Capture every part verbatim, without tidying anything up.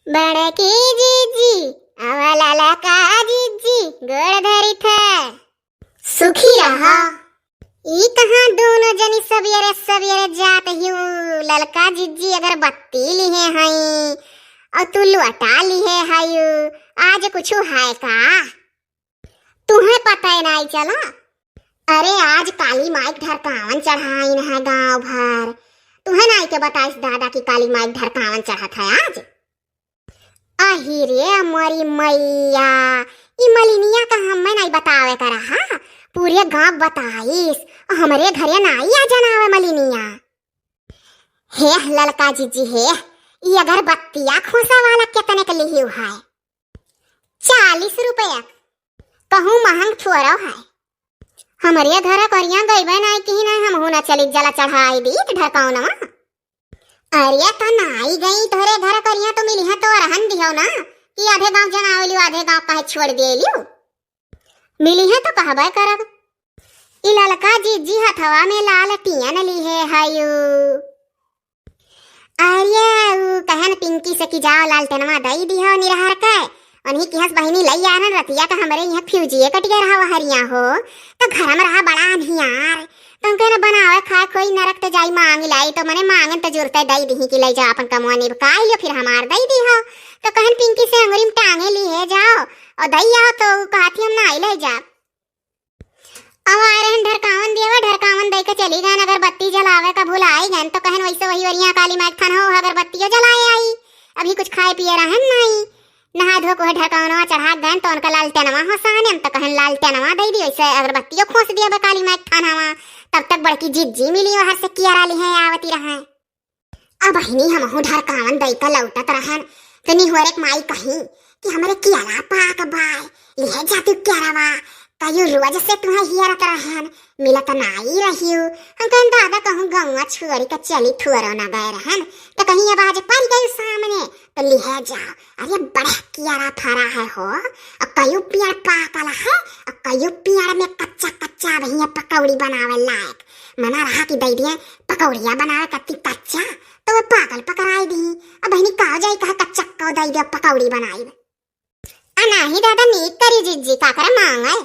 बड़की जिज्जी, आवा ललका जिज्जी, गोड़ धरी थे। सुखी रहा। ई कहाँ दोनों जनी सबेरे सबेरे जात हिउ? ललका जिज्जी अगरबत्ती लिहे हई और तू लोटा लिहे हई, आज कुछ है का? तुहें पता है नाई चला? अरे, आज काली माई के ढरकावन चढ़ाइन है गांव भर। तुहें नाई के बताइस दादा कि काली माई के ढरकावन चढ़त है आज? अहि रे मोरी मैया, ई मलिनिया का हमें नाई बतावे का रहा, पूरे गांव बताइस, हमरे घरे नाई आ जनावे मलिनिया। हे ललका जिज्जी हे, ई अगरबत्तिया खोसा वाला केतने के लिहिउ है? चालीस रुपया। कहूँ महंग थोड़ा है। हमरे घर करिया गइबे नाई किही नाई, हमहू ना चली जला चढ़ाई दी त ढरकौनवा। अरे त नाई गई तोहरे घर करिया तो मिली है तो रहन दिहो ना कि आधे गांव जनावेलियो आधे गांव काहे छोड़ देलियो। मिली है तो कहबे करब। ई ललका जिज्जी हथवा में लाल टियन लिहे हयू। अरे, ऊ कहन पिंकी से कि जाओ लालटेनवा दई दिहो निरहर के। उन्हीं की हंस बहिनी लई आनन रतिया का हमरे यहाँ फ्यूजिए कट गया रहा हरिया हो। तो घर में रहा बड़ा अन्हियार। तो उनके न बनावे खाए कोई नरक ते जाई मांग लाई तो मने मांगन तो जुरते दई दिही कि लई जा अपन कमवा निबकाई लियो फिर हमार दई दिहो। तो कहन पिंकी से अंगुरी में टांगे लिहे जाओ और दई आओ तो ऊ कहती हम नाई लई जा। अब आए रहन ढरकावन दियावा, ढरकावन दे के चली गए, अगरबत्ती जलावे का भुलाई गए, तो कहन वैसे वही ओरिया काली माई के थान हो, अगरबत्तियों जलाए आई। अभी कुछ खाए पिए रहन नहीं, नहा धो के वह ढरकावनवा चढ़ा गए, तो उनका लालटेनवा हो साने, हम तो कहन लालटेनवा दे दी, वैसे अगरबत्तियों खोस दिया बा काली माई के थानवा। तब तक बड़की जिज्जी मिली, वहर से कियारा लिहे आवती रहे। अब बहिनी हमहू ढरकावन दई का लौटत रहन, तो निहोरे के माई कही कि हमरे कियारा पाक बाय, लिहे जा तू कियारावा, कहियो रोज से तुहे हियरत रहन, मिलत नाई रहियो। हम कहन दादा कहूँ गौवा छोड़ी के चली थुअरो न गए रहन, तो कहीं अब आज पड़ गई सामने, तो लिहे जाओ। अरे बड़ा कियारा फरा है हो, और कयू पेड़ पाकल है, और कयू पेड़ में कच्चा कच्चा भैया पकौड़ी बनावे लायक। मना रहा कि दई दिए पकौड़िया बनावे कत्ती कच्चा, तो वो पाकल पकड़ाई दी। अब बहिनी का जाई कहा कच्चा को दई दे पकौड़ी बनाई। आ नाही दादा नीक करी जिज्जी, का करे मांगे।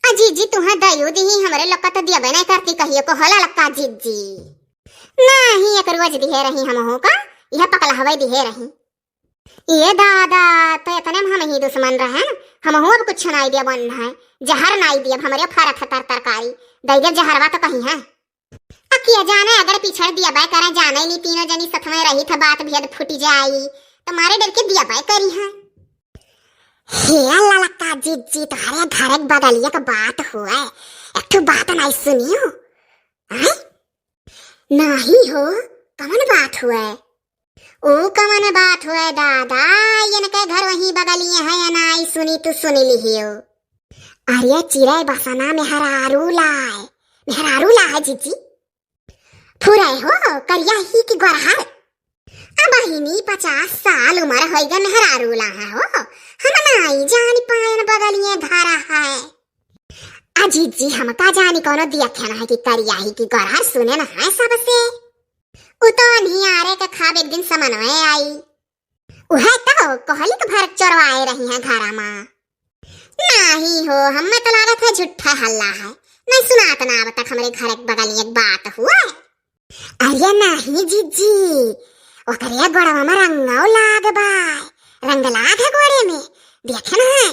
आ जिज्जी तुहे दयू दिही, हमरे लोग का तो दियबे नहीं करती कहियो को होला लक्का जिज्जी। नाही एक रोज दिहे रही हमहू का, यह पकला हवाई दिहे रही। ये दादा, तो इतने में हम ही दुश्मन रहन, हमहू अब कुछ नाई दिया बन है, जहर नाई दिया, हमरे फरत है तर तरकारी, दई दिया जहरवा तो कहीं है। अब किया जाने अगर पिछड़ दिया बाय करें, जाने नहीं तीनों जनी सथ में रही था, बात भेद फूट जाई, तो मारे डर के दिया बाय करी है। हे ललका जिज्जी, तोहरे घर एक बगलिया के बात हुए, एक ठो बात नाई सुनियो, हैं? नाही हो, कवन बात हुए? ओ कवन बात हुए दादा, इनके घर वहीं बगलिए है, अनाई सुनी तू सुनी लिहियो। अरे चिरै बसना मेहरारू लाए, मेहरारू लाए जिज्जी। फुरै हो, करिया ही कि गोरहर। अब बहिनी पचास साल उम्र होई गए मेहरारू लाए हो, हम नाई जानी पायन बगलिए घर है। आ जिज्जी हम का जानी कौनो दिया खेना है कि करिया ही कि गोरहर सुने न है सबसे। उ तो अन्हियारे के खाब एक दिन समनवे आई। उहे तो कोहली के भर चोरवाए रही हैं घरा मा। नाही हो, हमें तो लागत है झूठा हल्ला है। नहीं सुनात ना अब तक हमरे घर के बगल एक बात हुआ। अरे नाही जिज्जी, ओकरे गोड़वा में रंगौ लाग बा, रंग लाग है गोड़े में, देखे ना है।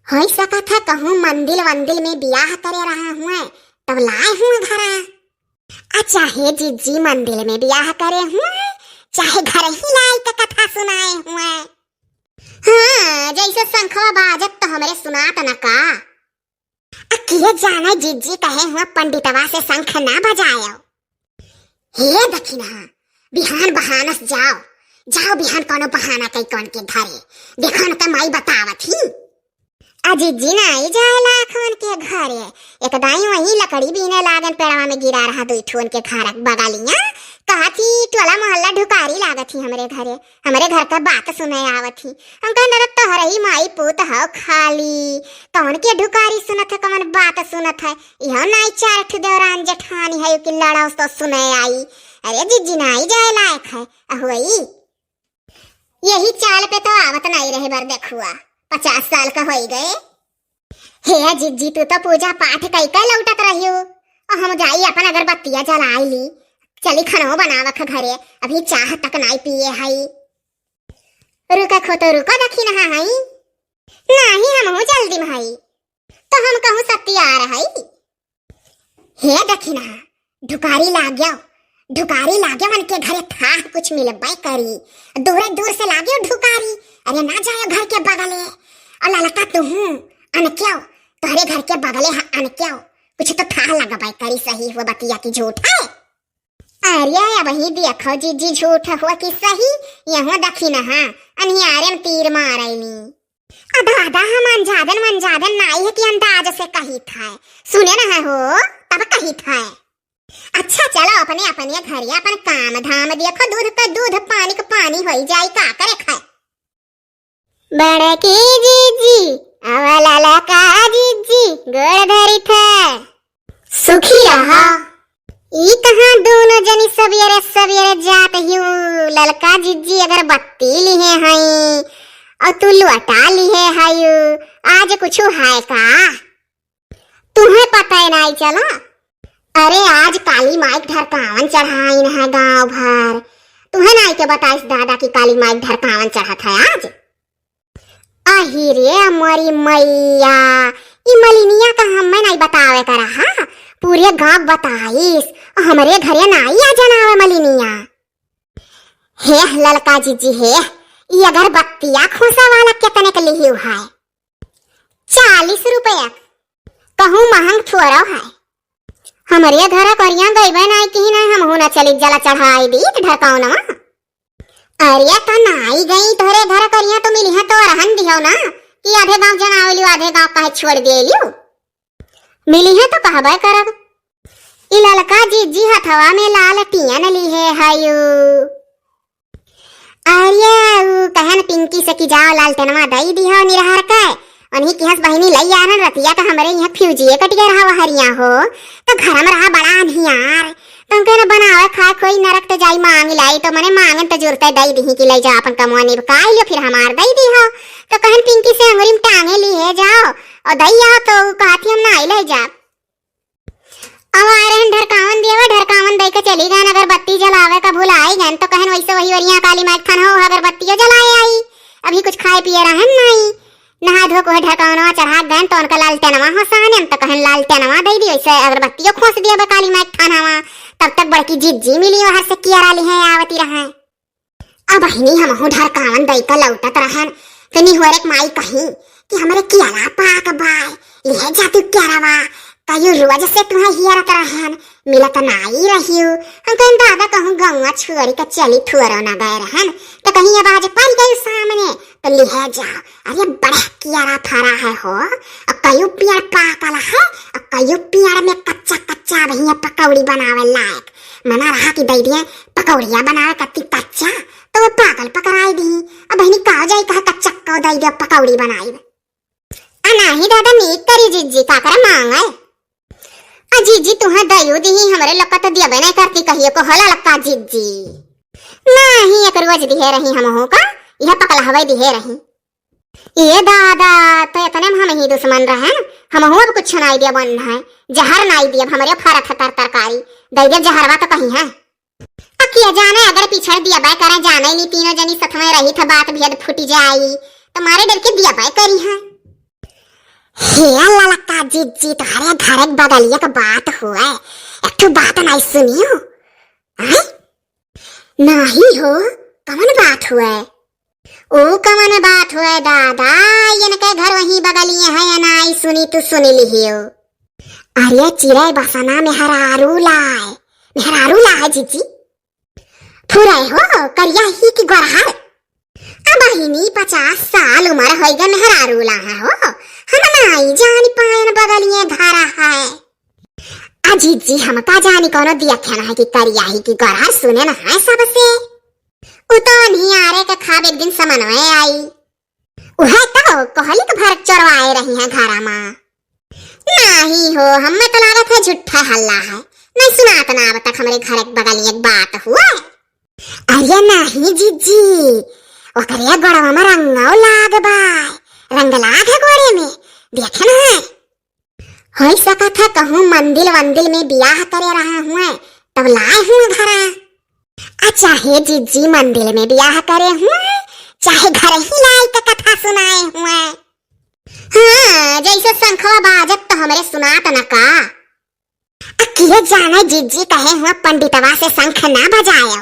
होई सकत है कहूँ मंदिल वंदिल में बियाह करे रहा हुए, तब लाए हुए घरा। आ चाहे जिज्जी मंदिल में बियाह करे हुए, चाहे घर ही लाई के कथा सुनाए हुए। हाँ, जैसे शंखवा बाजत तो हमरे सुनात न का। आ किए जाने जिज्जी कहे हुए पंडितवा से शंख ना बजायो। हे दखिनहा, बिहान बहानस जाओ, जाओ बिहान कौनो बहाना कई कौन के घरे, देखो न त माई बतावत ही। आ जिज्जी नाई जाए लाखवन के घरे, एक दाई वही लकड़ी बीने लागन पेड़वा में गिरा रहा दुई ठुअन के घर बगलिया, कहत ही टोला मोहल्ला ढुकारी लागत ही हमरे घरे, हमरे घर का बात सुने आवत ही। हम कहन दादा तोहरे ही माई पूत हौ खाली, कौन के ढुकारी सुनत है, कौन बात सुनत है, इहो नाई चार ठो देवरान जेठानी है कि लड़ाओ तो सुने आई। अरे जिज्जी नाई जाए लायक है, अहुई। यही चाल पे तो आवत नाई रहे बर देखुआ, पचास साल का होई गए। हे जिज्जी, तू तो पूजा पाठ कई के लौटत रहियो, और हम जाई अपन अगरबत्तिया जलाई ली, चली खनवा बनावक घरे, अभी चाह तक नाई पिए हई। रुका खो तो रुका दखिनहा हई, नाही हमहू जल्दी में हई, तो हम कहूँ सत्ती आ रहई। हे दखिनहा, ढुकारी लाग्यो, ढुकारी लाग्यो, उनके घरे थाह कुछ मिलबे करी। दूरे दूर से लाग्यो ढुकारी, अरे ना जायो घर के बगले। और ललका तुहू अनक्यो, तोहरे घर के बगले ह अनक्यो, कुछ तो थाह लगबे करी, सही हुआ बतिया की झूठ है। अरे अबही देखो जिज्जी, झूठ हुआ कि सही, यहूँ दखिनहा अनियारे में तीर मारैली। आ दादा, हम अनजादन मनजादन नाई है कि अंदाज से कहित है, सुने न है हो, तब कहित है। अच्छा चलो अपने अपने घरे अपन काम धाम देखो, दूध का दूध, पानी का पानी होई जाई, का करे खाए। बड़की जिज्जी, अवा ललका जिज्जी, गोड़ धरी थे। सुखी रहा। ई कहाँ दोनों जनी सबेरे सबेरे जात हियू? ललका जिज्जी अगरबत्ती लिहे हई और तू लोटा लिहे हयू, आज कुछ है का? तुम्हें पता है नाई चला? अरे आज काली माई के ढरकावन चढ़ाइन है गांव भर। तुम्हें नाई के बताइस दादा कि काली माई के ढरकावन चढ़त है आज? अही रे मोरी मैया, ई मलिनिया का हमें नाई बतावे का रहा, पूरे गांव बताइस, हमरे घरे नाई आ जनावे मलिनिया। हे ललका जिज्जी हे, ई अगरबत्तिया खोसा वाला कितने के लिहियो है? चालीस रुपया। कहूँ महंग थोड़ा है। हमरे घर करिया गईबे नाई की नाई, हमहू ना चली जला चढ़ाई दी ढरकावनवा। अरे तो नाई गई तोहरे घर करिया तो मिली है तो रहन दियो ना कि आधे गांव जनावे लियो, आधे गांव काहे छोड़ दे लियो। मिली है तो कहबे करब। ई ललका जिज्जी हथवा में लालटियन लिहे हयू। अरे ऊ कहन पिंकी से कि जाओ लालटेनवा दई दिहो निरहर के, उन्हीं की हंस बहिनी लई आनन रतिया तो हमरे यहाँ फ्यूजिए कट गया रहा वहरिया हो, तो घर में रहा बड़ा अंधियार, तो उनके न बनावे खाए कोई नरक तो जाई मांग लाई, तो मने मांगन तो जुरते दई दिही कि लई जा अपन कमवा निबकाई लियो फिर हमार दई दिहो, तो कहन पिंकी से अंगुरी में टांगे लिए जाओ और दई आओ, तो ऊ कहती हम नाई ले जा। अब आए रहन ढरकावन दियावा, ढरकावन दई के चली गन, अगरबत्ती जलावे का भुलाई गन, तो कहन वैसे वही ओरिया काली माई के थान हो, अगरबत्तियों जलाए आई, अभी कुछ खाए पिए रहन नाई। नहा धो के वह ढरकावनवा चढ़ा गन, तो उनका लालटेनवा हंसाने, तो कहन लालटेनवा दई दी, वैसे अगरबत्तियों खोस दियावा काली माई के थानवा। तब तक बड़की जिज्जी मिली, वहां से कियारा लिहे आवती रहे। अब बहिनी हमहू ढरकावन दई का लौटत रहन, तो निहोरे के माई कही कि हमरे कियारा पाक बाय, लिहे जा तू कियारावा, कहियो रोज से तुहे हियरत रहन, मिलत नाई रहियो। हम कहन दादा कहूँ गौवा छोरी का चली थोरो ना गए रहन, तो कहीं अब आज पड़ गई सामने, तो लिहे जा। अरे बड़ा कियारा फरा है हो, और कयो पेड़ पाकल है, और कयो पेड़ में कच्चा कच्चा भैया पकौड़ी बनावे लायक। मना रहा कि दई दिए पकौड़िया बनावे कत्ती कच्चा, तो वो पाकल पकड़ाई दी। अब बहिनी का जाई कहा कच्चा को दई दे पकौड़ी बनाई। आ नाही दादा नीक करी जिज्जी, का करे मांगल। आ जिज्जी तुहे दयू दिही, हमरे लोग का तो दियबे नहीं करती कहियो को होला लक्का जिज्जी। नाही एक रोज दिहे रही हमहू का, यह पकला हवाई दिहे रही। ए दादा, तो इतने में हम ही दुश्मन रहन, हमहू अब कुछ नाई दिया बन है, जहर नाई दिया, हमरे फरत है तर तरकारी, दे दिया जहरवा तो कहीं है। आ किया जाने अगर पिछड़ दिया बाय करें, जाने नहीं तीनों जनी सथ में रही था, बात भेद फूटी जाई, तो मारे डर के दिया बाय करी है। हे ललका जिज्जी, तोहरे घर के बगलिया के बात हुए, एक ठो बात नाई सुनियो, आय? नाही हो, कवन बात हुए? ओ कवन बात हुए दादा, इनके घर वहीं बगलिए है, अनाई सुनी तू सुनी लिहियो। अरे चिरई बसना मेहरारू लाए, मेहरारू लाए जिज्जी। फुरई हो, करिया ही कि गोरहर? अब बहिनी पचास साल उम्र होई गए मेहरारू लाए हो, हम नाई जानी पायन बगलिए घरा है। आ जिज्जी, हम का जानी कौनो दिया खेना है कि करिया ही कि गोरहर, सुने न है सबसे। उ तो नियारे के खाब एक दिन समनवे आई। उहे तो कहली के भर चोरवाए रही है घरा मा। नाही हो, हमें तो लागत है झूठा हल्ला है। नहीं सुनात ना अब तक हमरे घर के बगल एक बात हुआ। अरे नाही जिज्जी, ओकरे गोड़वा में रंगौ लाग बाय, रंग लाग है गोड़े में, देखे न है। होइ सकत है कहूँ मंदिल वंदिल में बियाह करे रहा हुए, तब लाए हुए घरा। आ चाहे जिज्जी मंदिल में बियाह करे हुए, चाहे घर ही लाए के कथा सुनाए हुए। हाँ, जैसे शंखवा बाजत तो हमरे सुनात न का। आ किए जाने जिज्जी कहे हुआ पंडितवा से शंख ना बजायो।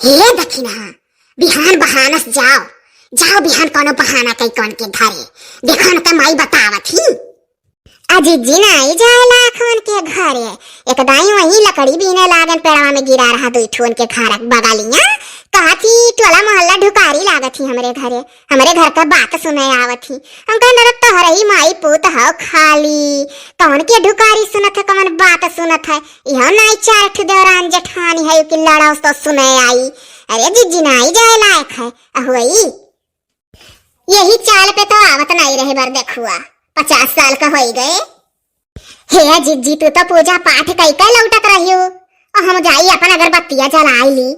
हे दखिनहा, बिहान बहानस जाओ, जाओ बिहान कौनो बहाना कई कौन के घरे, देखो न त माई बतावत ही। आ जिज्जी नाई जाए लाख उनके घरे, एक दाई वहीं लकड़ी बीने लागन पेड़वा में गिरा रहा दुई ठो उनके घर बगलिया, कहत ही टोला मोहल्ला ढुकारी लागत ही हमरे घरे, हमरे घर का बात सुने आवत ही। हम कहन, "अरे तोहरे ही माई पूत हौ खाली, कौन के ढुकारी सुनत है, कौन बात सुनत है? इहो नाई चार ठो देवरान जेठानी है कि लड़ाओ तो सुने आई। अरे जिज्जी नाई जाए लायक है, अहुई।" यही चाल पे तो आवत नाई रहे बर देखुआ, पचास साल का होई गए। हे जिज्जी, तू तो पूजा पाठ कई के लौटत रहियो, और हम जाई अपन अगरबत्तिया जलाई ली,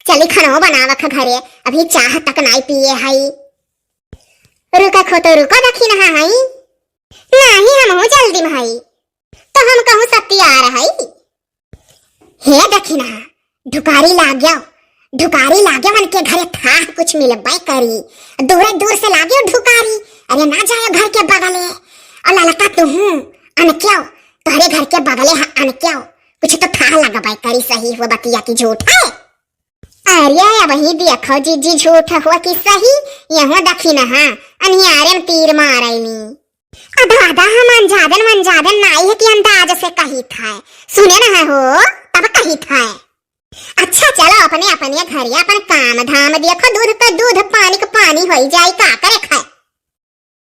चली खनो बनावक घरे, अभी चाह तक नाई पिए हई। रुका खो तो रुका दखिनहा हई, नाही हमहू जल्दी में हई, तो हम कहूँ सत्ती आ रहई। हे दखिनहा, ढुकारी लाग्यो, ढुकारी लाग्यो, उनके घरे थाह कुछ मिलबे करी, दूरे दूर से लाग्यो ढुकारी। अरे ना जायो घर के बगले, और ललका तुहू अनक्यो, तोहरे घर के बगले है अनक्यो, कुछ तो थाह लगबे करी, सही हुआ बतिया की झूठ है। अरे अब ही देखो जिज्जी झूठ हुआ कि सही, यहाँ दखिनहा अनियारे में तीर मारैनी। अदा अदा हम अनजादन वनजादन नाई है कि अंदाज से कही था, सुने न है हो तब कही था। अच्छा चलो अपने अपने घरे अपन काम धाम देखो, दूध का दूध पानी का पानी होई जाई, का करे